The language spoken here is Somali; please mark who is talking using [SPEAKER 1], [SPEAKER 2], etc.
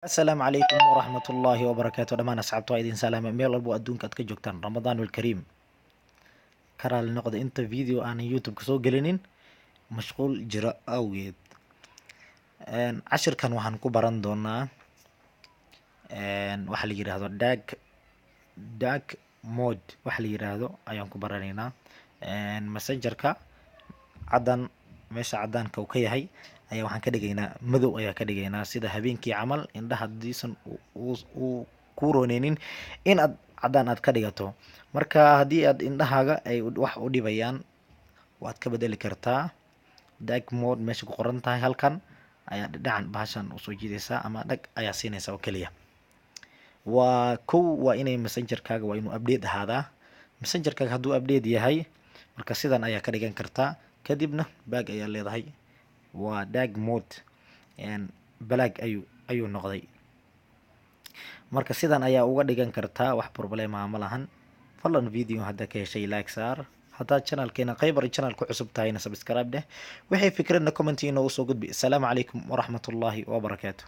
[SPEAKER 1] Asalaamu calaykum waraxmatullaahi wabarakaatu. Dhammaan asxaabta waa idin salaamay meel walbo adduunka aad ka joogtaan. Ramadaanul Kariim. Ka raali noqda inta video aanan YouTube soo gelinin, mashquul jiro awgeed. Cashirkan waxaan ku baran doonaa waxa la yiraahdo dark mode. Waxa la yiraahdo ayaan ku baranaynaa. Messengerka caddan, meesha caddaanka uu ka yahay ayaa waxaan ka dhigaynaa madow ayaa ka dhigaynaa, sida habeenkii camal. Indhaha hadiisan uu ku rooneynin in aad caddaan aad ka dhigato, marka haddii aad indhahaaga ay wax u dhibayaan, waad ka bedeli kartaa. Dark mode meesha ku qoran tahay halkan ayaa dhinacan bahashan usoo jiidaysaa ama dhag ayaa siinaysaa oo keliya. Waa kow, waa inay messengerkaaga waa inuu update ahaadaa. Messengerkaaga hadduu update yahay, marka sidan ayaa ka dhigan kartaa, kadibna back ayaa leedahay. Waa dark mode, black ayuu noqday. Marka sidan ayaa uga dhigan kartaa, wax problem ah ma lahan. Fadlan video haddaa ka heshay, like saar. Haddaad channelkeena Khaybar Channel ku cusub tahayna, subscribe dheh. Wixii fikradna comment inoogu soo gudbi. Asalaamu calaykum waraxmatullaahi wabarakaatu.